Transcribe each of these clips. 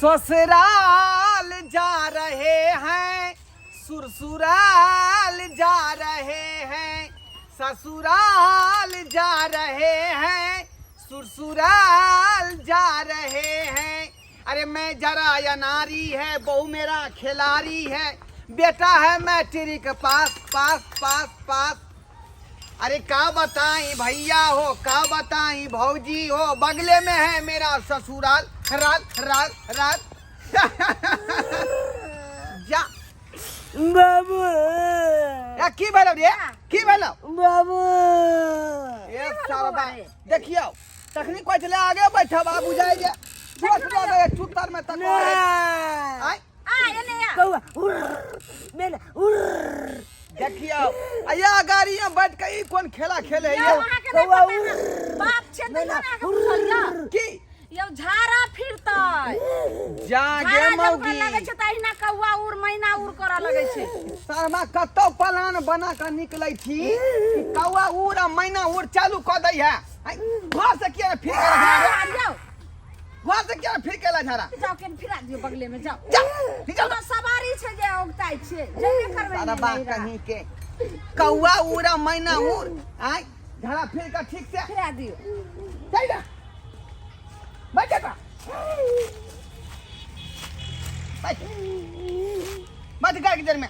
ससुराल जा रहे हैं, सुरसुराल जा रहे हैं, ससुराल जा रहे हैं, सुरसुराल जा रहे हैं। अरे मैं जरा या नारी है, बहू मेरा खिलाड़ी है, बेटा है मैट्रिक पास पास पास पास। अरे का बताई भैया हो, का बताई भौजी हो, बगले में है मेरा ससुराल राल राल राल। जा बाबू या की भेलो रे, की भेलो बाबू? ए साला, देखियो तखनी कोई चले आगे बैठा बाबू जाए जे चोट लगे चुतर में तक आय आ एने आ। कौआ उर्र, मैना उर्र। देखियो अया गाड़ी में बैठ के ई कोन खेला खेले है यौ, यौ? अहाँके नहि कौआ पता है। बाप छै तैयो ने अहाँके बुझल यऽ। की यौ झाड़ा फिरतै। जा गे झाड़ा जब मौगी लगै छै तऽ अहिना कौआ उड़ मैना उड़ करऽ लगै छै। शर्मा कतौ पलान बना के निकलै छी कि कौआ उड़ आ मैना उड़ चालू कऽ दै है। आइ, घर से किया ने फिर के झाड़ा? आ यौ घर से किया ने फिर के झाड़ा? जाओ केन फिरा दियौ बगले में जाओ। जा निकल। कोनो सवारी छै जे औगताइ छियै जेबे करबै सारा ने बात नैहरा। कहीं के कौआ उड़ आ मैना उड़ आइ झाड़ा फिर के ठीक से फिरा दियौ। चल जा बैठ जा बैठ बैठ गाय के जड़ में।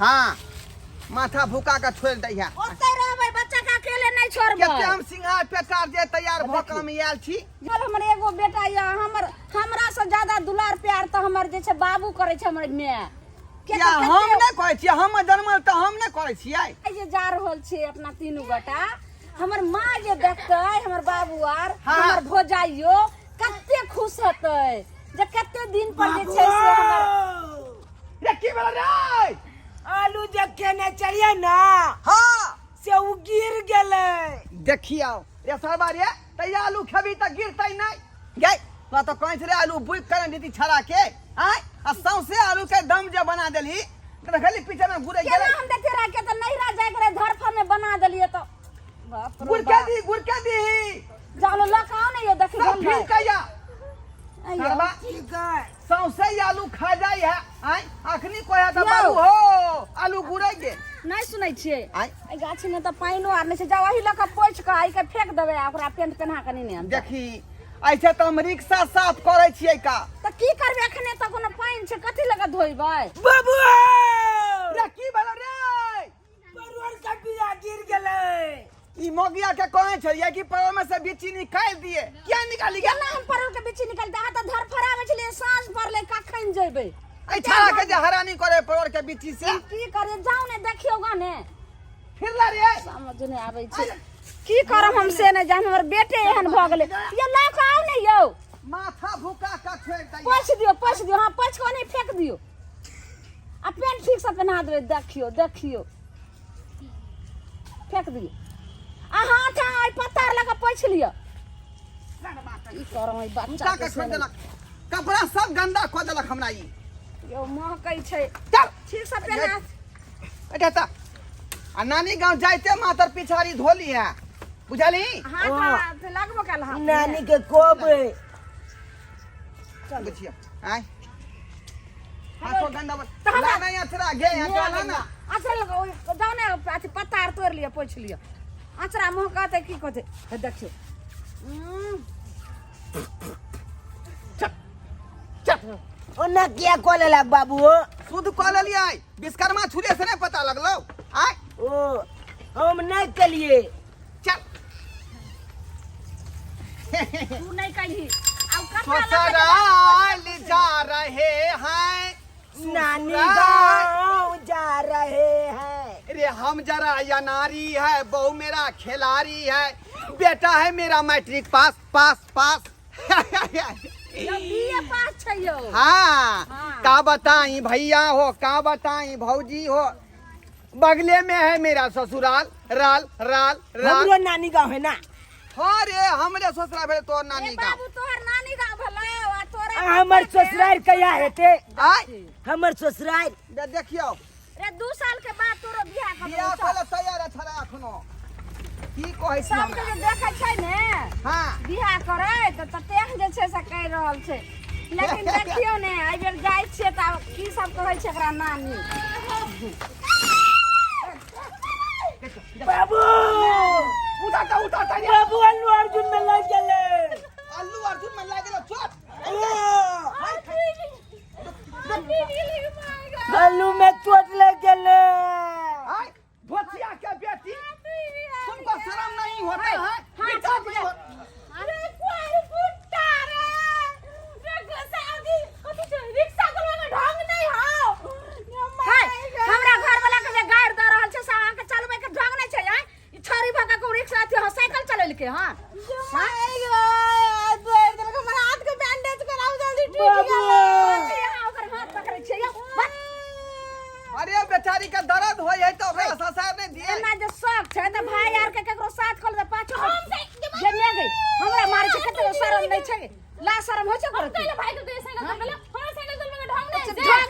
हाँ माथा भुका के छोड़ दै है। ओतै रहबै बच्चा के अकेले नहि छोड़बै। कते हम सिंगार पेटार जे तैयार भऽ के हम आयल छी। जब हमर एगो बेटा यऽ हमर हमरा से ज्यादा दुलार प्यार तऽ हमर जे छै बाबू करै छै हमर माय। के किया तऽ हम कते नहि करै छियै? हम जनमल तऽ हम नहि करै छियै। आइ जे जा रहल छियै अपना तीनू गोटा हमर माँ जे देखतै हमर बाबू आर हाँ। हमर भौजाइयो कते खुश हेतै जे कते दिन पर जे छै से हमर रे की भेल रे? आलू जे केने चलिए ना हाँ से उ गिर गेलै। देखियौ रे सरबा रे, तैया आलू खेबी तऽ गिरतै नहि गै। तोरा तऽ कहै छलै आलू बुकि कऽ ने देती छड़ा के आँय, आ सौंसे आलू के दम जे बना देलही तऽ देखली पीछे में गुरै केना गेलै। हम देखते रह के तऽ नैहरा जाय के रहे धरफर में बना देलियै तऽ बाप रे गुड़ के बाप। दी, गुड़ के दी। जानो लऽ कऽ आउ ने यौ देखी सब गंगा। फिर कहिया आइयो। सरबा ठीक है सौंसे आलू खा जाइ है आँय। अखनी कोया तऽ यौ। बाबू हो आलू गुरै गे। नहि सुनै छियै आँय। एहि गाछी में तऽ पानिओ आर नहि छै, जाउ एही लऽ कऽ पोछि कऽ एहि के फेंक देबै आ ओकरा पेंट पेन्हा कऽ नेने आनबै। देखी ऐसे तऽ हम रिक्शा साफ करै छियै का। तऽ की करबै एखने तऽ कोनो पानि छै कथी लऽ कऽ धोइबै? बाबू रे की भेलो रे? परोर के बिया गिर गेलै। ई मोगिया के कहै छलियै कि परोर में से बिच्ची निकालि दिए, किया निकाली गेल? केना हम परोर के बिच्ची निकालि अहाँ तऽ धरफड़ाबै छलियै साँझ पड़लै कखन जेबै? एहि छाड़ा के जे हरानी करे परोर के बिच्ची से। की करे जाउ ने देखियौ गा ने। फिर ला रे। समझ नहि आबै छै की करब हम से नहि जान, हमर बेटे एहन भऽ गेलै। ये लऽ कऽ आउ ने यौ। माथा भुका के छोड़ि दैया। पोछि दियौ, पोछि दियौ, हाँ पोछि कऽ नहि फेंक दियौ आ पेंट ठीक से पहना देबै। देखियौ देखियौ फेंक दियौ आ हाथ आ पत्ता लऽ कऽ पोछि लिअ। की करब एहि बच्चा भुका के के छोड़ि देलक, कपड़ा सब गंदा कऽ देलक हमरा ई। यौ महकै छै। चल ठीक से पहना। एटा ता आ नानी गांव जाइते मातर पिछाड़ी धोली है बुझली? हाथ हाथ लगबो कल हाथ में। नानी के कोबे चल बुझियो आय हाथो गंदा तऽ हमरा- लाना अचरा गे अचरा लाना। अचरा लग जाओ ने अथी पत्ता आर तोड़ि लिअ पोछि लिअ। अचरा मुँह कहतै की कहतै हे देखियौ। चल चल ओना किया कऽ लेलक बाबू? शुद्ध कऽ लेलियै विश्वकर्मा छुले से नहि पता लगलौ आय। ओ हम नहि केलिए। चल तू नहीं कही अब कपड़ा लऽ के ससुराल जा रहे हैं नानी ससुराल। गाँव जा रहे हैं। रे हम जरा या नारी है, बहू मेरा खिलाड़ी है, बेटा है मेरा मैट्रिक पास पास पास। यौ बीए पास छै यौ। हाँ, हाँ। का बताई भैया हो, का बताई भौजी हो, बगले में है मेरा ससुराल राल राल राल। हमरो नानी गाँव है ना। हाँ रे हमरे ससुराल भेल तोर नानी ए गाँव। बाबू तोहर नानी गाँव भेलौ आ तोरा आ हमर ससुराल कहिया हेतै? आय हमर ससुराल देखियौ रे 2 साल के बाद तोरो बियाह करबौ। बियाह चल। करे तैयार है छड़ा अखनो। की कहै छी सबके हमरा जे देखै छै ने हाँ बियाह करै तऽ ततेक जे छै से कहि रहल छै लेकिन देखियौ ने एहि बेर जाइ छियै तऽ आब की सब कहै छै एकरा नानी बाबू उठा ता उठा ता बाबू अल्लू अर्जुन में लग गेलै अल्लू अर्जुन में लागि गेलो चोट अल्लू में चोट लग गेलै आय भोसिया के बेटी तुमको शर्म नहीं होता है हाँ, बेटा चुप भी रे। अरे कोई कुत्ता रे रे शादी कथी छै रिक्शा चलावे ढंग नहीं हाउ हाय हमरा घर वाला के जे गारि दऽ रहल छै से अहाँके चलबै के ढंग नहि छै आँय ई छौरी भऽ कऽ रिक्शा अथी हँ साइकिल चलेलकै हँ बाबू अहाँ ओकर हाथ पकड़ै छियै यौ बस। अरे बेचारी के दर्द होय है तो ओकरा ससार नहीं दिए एना जे शौक छै तऽ भाई आर के केकरो साथ खोल दे पाछू जे ने गई हमरा मारै छै कते शरम नहि छै ला शरम होइ छै ओकरा ढंग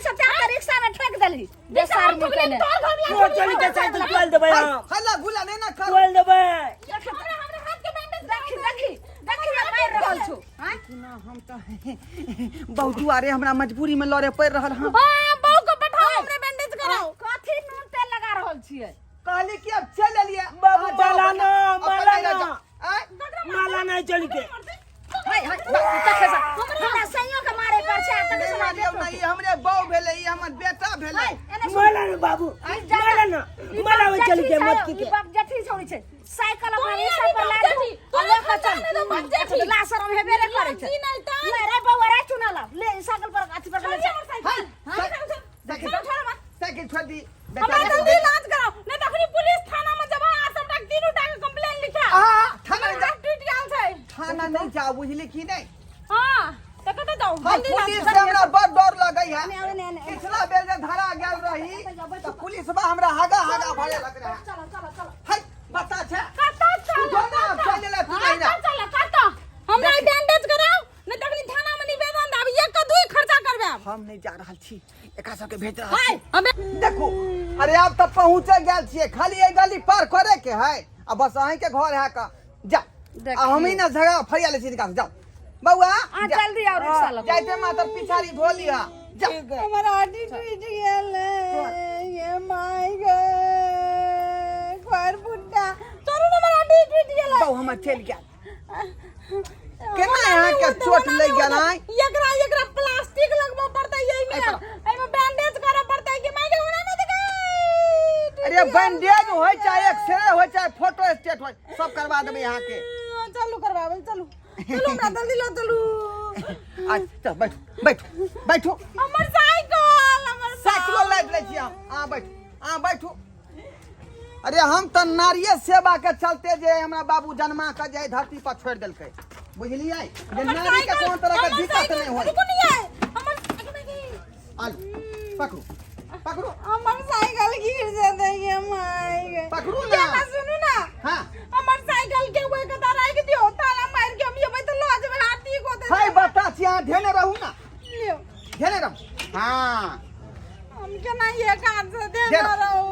से चार रिक्शा में ठोक देलही बेसार मुँह केने चोर चली के साइकिल तोड़ देबै हम हल्ला गुल्ला नहीं ना कर तोड़ देबै देखी देखी देखी हम मारि रहल छु आँय? ना हम तो बहुत दुआरे हमरा मजबूरी में लड़े पड़ रहल हँ कथी नून तेल लगा रहल छियै कहली कि अब चल एलिए बाबू, अहाँ जाओ माला ना, अपन माला नैहरा ना। जाओ। आँय? माला नहीं चली के हाय हाय तखे से हमरा सैयो के मारे पर छै तखे नहीं से मारियौ ना, ई हमरे बहू भेलै ई हमर बेटा भेलै एने सुन। माला ना बाबू माला ना ई माला बाप में चली जेठी के छै, मत की ई के बाप जेठी छौड़ी छै साइकिल अपना तोरी रिक्शा पर बाप लादू जेठी, आ तोरी लऽ कऽ खर्चा चल। नहि दो बाप जेठी। ला शरम हेबे रे करै छै जी नहि तऽ। ले रे बौआ रे चुना ला ले ई साइकिल पर अथी पर ले चल। हाय, साइकिल साइकिल छोड़ दी हमरा बेचारी जल्दी इलाज कराओ नहीं तो अखनी पुलिस थाना में जब आ सबटा तीनू टा के कंप्लेन लिखा आ, थाना नहीं जा टूट गेल छै थाना नहीं जाओ बुझली कि नहीं हां त कत जाओ हम जल्दी इलाज पुलिस कराओ। से हमरा बड़ डर लगै है एने, एने, एने। पिछला बेर जे धरा गेल रही तऽ पुलिस बा हमरा हागा हागा भरे लग रहा चलो चलो चलो है बता छै कत चल उठो ना, चल ले तू हां नहीं कत चल कत हमरा बैंडेज कराओ नहीं तो अखनी थाना में निवेदन दाब एक के दुई खर्चा करबे हम नहीं जा रहल छी एकरा सबके भेज रहल हाय छी हमे देखू अरे आब तऽ पहुँचे गेल छियै खाली एहि गली पार करे के है आ बस अहीं के घर है का जा आ हम ही ना झगड़ा फरिया ले छी हिनका से, जाओ बउआ आ जा। जल्दी आओ रिक्शा लग जाइते मातर पिछाड़ी धो लिहा जा हमर हड्डी टूट गेल ये माय गे घर बुड्ढा चलू ना हमर हड्डी टूट गेल बउ हमर चलि गेल केना अहाँके चोट लागि गेल आँय? एकरा एकरा प्लास्टिक लगबऽ पड़तै एहिमे एहि पर। एहिमे बैंडेज करऽ पड़तै कि माय गे हमरा नहि देखै अरे बैंडेज होय चाहे एक्सरे होय चाहे फोटो स्टेट होय सब करवा देबै अहाँके चलू करबाबै चलू चलू हमरा जल्दी लऽ चलू अच्छा बैठू बैठू बैठू हमर साइकिल हमर साइकिलो लाबि लै छी हम अहाँ बैठू अहाँ बैठू अरे हम तऽ नारिये सेवा के चलते जे हमरा बाबू जन्मा के जे धरती पर छोड़ि देलकै बुझलियै जे हमर नारी के साइकिल कोनो तरह के हमर दिक्कत साइकिल नहि होय रुकू नहीं आए हमर आलू पकड़ू पकड़ू हमर साइकिल गिर जेतै ये माय गे पकड़ू ना। ये सुनू ना हाँ हमर साइकिल के ओइ के राखि दियौ ताला मारि के हम एबै तऽ लऽ जेबै हाथ ठीक होतै हाय बता छी अहाँ धेने रहू ना लियौ धेने रहू हाँ हम केना एक हाथ से दे। देने रहू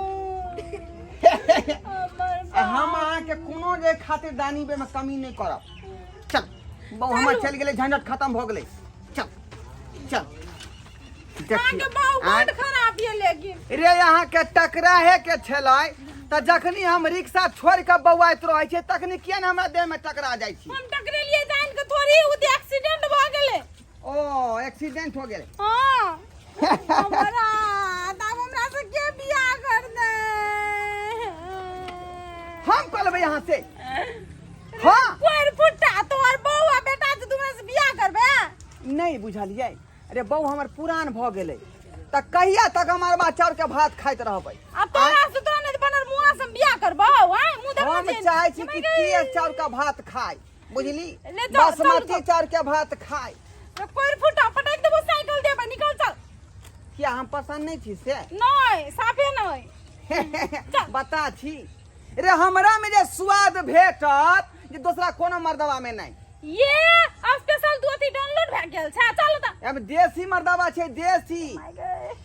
हमर आ हम अहाँके कोनो जे खातिरदानी में कमी नहि करब चल बहु हमर चलि गेलै झंझट खतम भऽ गेलै चल चल अहाँके बहु आँय? बड खराब ये लेकिन रे अहाँके टकराहे के छलै तऽ जखनी हम रिक्शा छोड़ि कऽ बौआइत रहै छियै तखनी किया ने हमरा देहमे टकरा जाइ छी हम टकरेलिए जान के थोड़ी उ एक्सीडेंट भऽ गेलै ओ एक्सीडेंट हो गेलै हाँ हमरा तब हमरा से के बियाह कर दे हम कऽ लेबै अहाँ से हाँ कोर फुट्टा तोहर बौआ बेटा से तुमरा से बियाह करबे नहि बुझलियै अरे बौ हमर पुरान भऽ गेलै तऽ कहिया तक हम अरबा चाउर के भात खाइत रहबै आ तोरा से तोरा नहीं बनल मुआ से बियाह करबो आय मुंह देखना हम चाहै छी कि तेल चाउर के भात खाइ बुझली ले जाओ, बासमती चल, चाउर के भात खाइ कोर फुट्टा पटक देबो साइकिल देबे निकल चल किया हम पसंद नहीं छी से नहीं साफे नहीं बता छी रे हमरा में जे स्वाद भेटत जे दोसरा कोनो मर्दवा में नहीं ये स्पेशल दू अथी डाउनलोड भए गेल छै चल त अब देसी मर्दवा छै देसी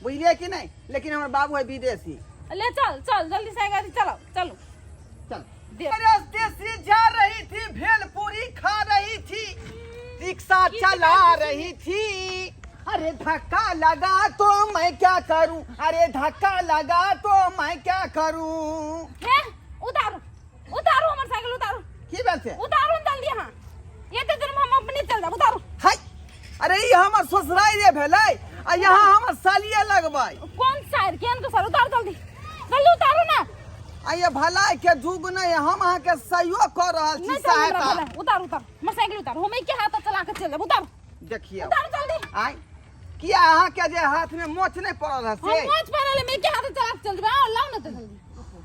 बुझलियै कि नहीं लेकिन हमर बाबू है विदेशी ले चल चल जल्दी साइकिल चलाओ चलो चल दे रास्ते से जा रही थी, भेलपूरी खा रही थी, रिक्शा चला रही थी। अरे धक्का लगा तो मैं क्या करूं, अरे धक्का लगा तो मैं क्या करूं। हे उतारू, उतारू हमर साइकिल उतारू। की भेल से? उतारू ने जल्दी। अहाँ एते देर में हम अपने चल जाब, उतारू। हाय, अरे ई हमर ससुराल रे भेलै आ यहाँ हमर सालिये लगबै। कोन साइड केहन के सर? उतारू जल्दी, जल्दी उतारू ना। आ ये भलाई के जुग नहीं, हम अहाँ के सहयोग कऽ रहल छी, नहीं चल हमरा सहायता। भला। उतारू, उतारू हमर साइकिल उतारू, हम के हाथ चला के चल जाब, उतारू। देखियौ। उतारू जल्दी। आय किया अहाँ के जे हाथ में मोच नहीं पड़ल है हम से? मोच पड़ल है, के हाथ चला के चल जाब। आओ लाओ ना तो जल्दी,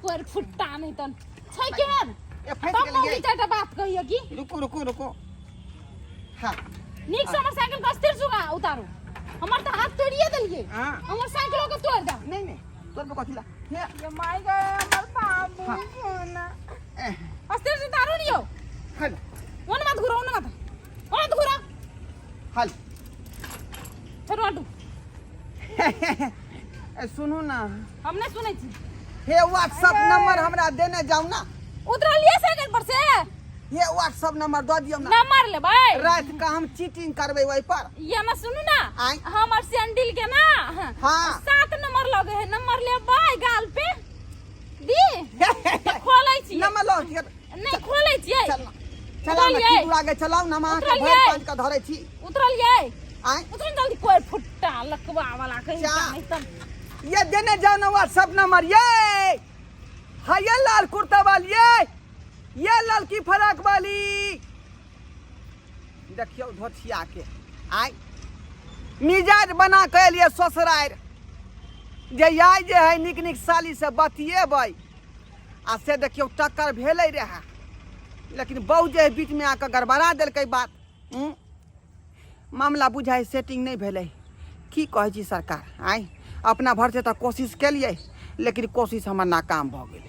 तोर फुट्टा नहीं तन छै केहन। ए, फँसि तब गेलियै। मौगी चारिटा बात कहियो की। रुकू रुकू रुकू, हाँ। नीक से हमर साइकिल के स्थिर सुगा उतारू। हमर तऽ हाथ तोड़िए देलियै। हाँ। हमर साइकिलो के तोड़ दे। नहीं नहीं, तोड़ पे कथी ला? हे। ये my गए हमर बाबू हाँ। सोना। एह, अस्थिर से उतारू नियो। हल। ओन मत घुरो, ओन मत, ओन मत घुरो। हल। छोड़ू, हटू। ए, सुनू ना। हम नहीं सुनै छी। हे व्हाट्सएप नंबर हमरा देने जाउ ना। उतरलियै साइकिल पर से? हे व्हाट्सएप नंबर दऽ दियौ ना। नंबर लेबै? राति के हम चीटिंग करबै ओहि पर। ये ना सुनू ना। आँय। हमर सैंडल के ना, हाँ। 7 नंबर लगे है, नंबर लेबै गाल पे दी तऽ खोलै छी। नंबर लऽ लिअ। नहीं खोलै छियै। चल ना, चलाउ ना। उतरलियै। की दूर आगे चलाउ ना, हम अहाँके भरि उतरलियै। पाँच के धरै छी। उतरलियै? आँय। उतरन जल्दी, कोई फुट्टा लकवा वाला कहीं जा। नहीं तन। ये देने जाओ ना व्हाट्सएप नंबर। ये हाँ, ये लाल कुर्ता वाली, ये ललकी फराक वाली। देखियौ धोथिया के आय मिजाज बना के एलियै ससुरारि जे आइ जे है नीक नीक साली से बतियेबै आ से देखियौ टक्कर भेलै रहए, लेकिन बहु जे है बीचमे आके गड़बड़ा देलकै बात। मामला बुझाइ सेटिंग नहि भेलै। की कहै छी सरकार? आँय, अपना भरसे तऽ कोशिश केलियै, लेकिन कोशिश हमर नाकाम भऽ गेलै।